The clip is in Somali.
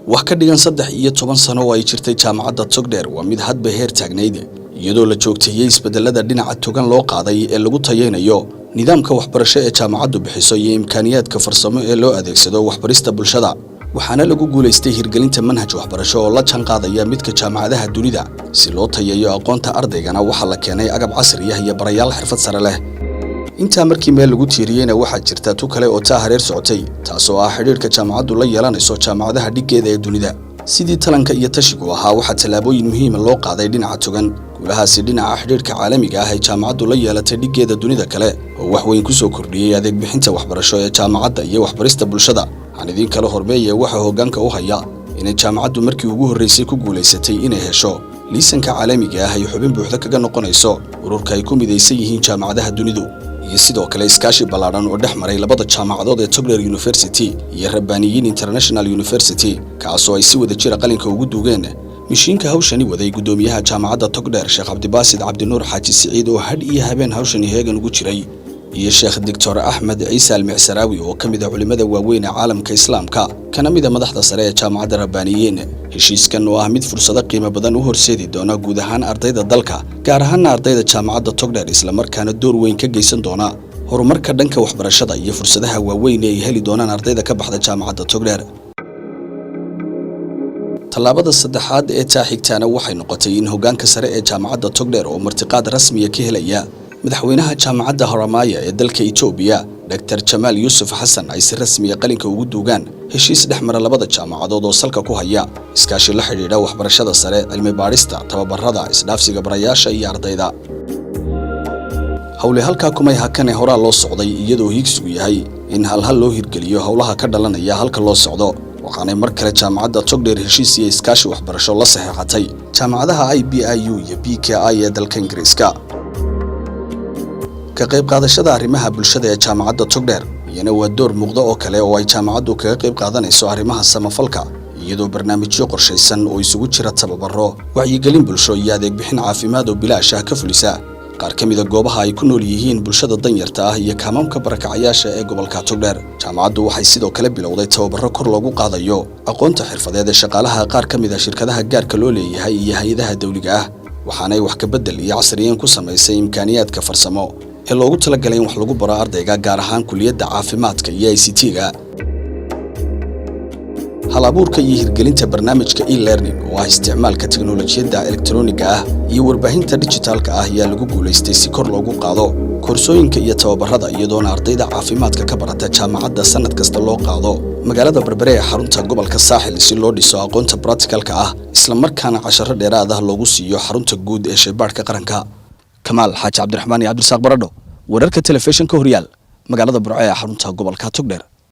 Wax ka dhigan 13 sano oo ay jirtay Jaamacadda Togdheer waa mid hadba heer taagnayd, iyadoo la joogteeyey isbedelada dhinaca togan loo qaaday ee lagu tayaynayo nidaamka waxbarasho ee jaamacaddu bixiso iyo imkaaniyaadka farsamo ee loo adeegsado waxbarista bulshada. Waxaana lagu guulaystay hirgelinta manhaj waxbarasho oo la jan qaadaya midka jaamacadaha dunida. Si loo tayeeyo aqoonta ardaygana, waxaa la keenay agab casri ah iyo barayaal xirfad sare leh. Intaa markii meel lagu tiiriyeyna, waxaa jirta tu kale oo taa hareer socotay, taasoo ah xidhiidhka jaamacaddu la yeelanayso jaamacadaha dhiggeeda ee dunida. Sidii talanka iyo tashigu ahaa, waxaa tallaabooyin muhiima loo qaaday dhinaca togan. Guulahaasi dhinaca xidhiidhka caalamiga ah ee jaamacaddu la yeelatay dhiggeeda dunida kale oo wax weyn ku soo kordhiyey adeeg bixinta waxbarasho ee jaamacadda iyo waxbarista bulshada, aan idiin kala hormeeye, waxaa hoggaanka u haya inay jaamacaddu markii ugu horraysay ku guulaysatay inay hesho liisanka caalamiga ah ay xubin buuxda kaga noqonayso ururka ay ku midaysan yihiin jaamacadaha dunidu, iyo sidoo kale iskaashi ballaadhan oo dhex maray labada jaamacadood ee Togdheer University iyo Rabbaaniyiin International University, kaasoo ay si wada jira qalinka ugu duugeen mishiinka hawshani waday, guddoomiyaha Jaamacadda Togdheer, Sheekh Cabdibaasid Cabdinuur Xaaji Siciid, oo hadh iyo habeen hawshani heegan ugu jiray, iyo Sheekh Doctor Axmed Ciise Almicsaraawi, oo ka mid ah culimmada waaweyn ee caalamka Islaamka, kana mid ah madaxda sare ee Jaamacadda Rabbaaniyiin. Heshiiskan oo ah mid fursado qiimo badan u horseedi doona guud ahaan ardayda dalka, gaar ahaana ardayda Jaamacadda Togdheer, islamarkaana door weyn ka geysan doona horumarka dhanka waxbarashada iyo fursadaha waaweyn ee ay heli doonaan ardayda ka baxda Jaamacadda Togdheer. Tallaabada saddexaad ee taa xigtaana waxay noqotay in hoggaanka sare ee Jaamacadda Togdheer oo martiqaad rasmiya ka helaya madaxweynaha Jaamacadda Haramaya ee dalka Itoobiya, Dr Jamaal Yuusuf Xasan, ay si rasmiya qalinka ugu duugaan heshiis dhex mara labada jaamacadood oo salka ku haya iskaashi la xidhiidha waxbarashada sare, cilmi baadhista, tababarada, isdhaafsiga barayaasha iyo ardayda. Howle halkaa kumay hakane, horaa loo socday, iyadoo hiigsigu yahay in halhal loo hirgeliyo howlaha ka dhalanaya halka loo socdo. Waxaanay mar kale Jaamacadda Togdheer heshiis iyo iskaashi waxbarasho la saxeexatay jaamacadaha IBIU iyo BKI ee dalka Ingiriiska. Ka qayb qaadashada arrimaha bulshada ee Jaamacadda Togdheer iyana waa door muuqda oo kale oo ay jaamacaddu kaga qayb qaadanayso arrimaha samafalka, iyadoo barnaamijyo qorshaysan oo isugu jira tababaro, wacyigelin bulsho iyo adeeg bixin caafimaad oo bilaash ah ka fulisa qaar ka mida goobaha ay ku nool yihiin bulshada danyarta ah iyo kaamamka barakacayaasha ee gobolka Togdheer. Jaamacaddu waxay sidoo kale bilowday tababaro kor loogu qaadayo aqoonta xirfadeed ee shaqaalaha qaar ka mid ah shirkadaha gaarka loo leeyahay iyo hay-adaha dawliga ah. Waxaanay wax ka beddel iyo casriyeyn ku samaysay imkaaniyaadka farsamo ee loogu talagalay in wax lagu baro ardayga, gaar ahaan kuliyadda caafimaadka iyo ICT-ga. Hal abuurka iyo hirgelinta barnaamijka e-learning, oo ah isticmaalka teknolojiyadda elektarooniga ah iyo warbaahinta dijitaalka ah, ayaa lagu guulaystay si kor loogu qaado koorsooyinka iyo tababarada, iyadoona ardayda caafimaadka ka barata jaamacadda sanad kasta loo qaado magaalada Berbere ee xarunta gobolka Saaxil, si loo dhiso aqoonta practical-ka ah, islamarkaana casharo dheeraad ah loogu siiyo xarunta guud ee shaybaadhka qaranka. Kamaal Xaaji Cabdiraxmaan iyo Cabdirasaaq Baradho, wararka telefishinka Horyaal, magaalada Burco ee xarunta gobolka Togdheer.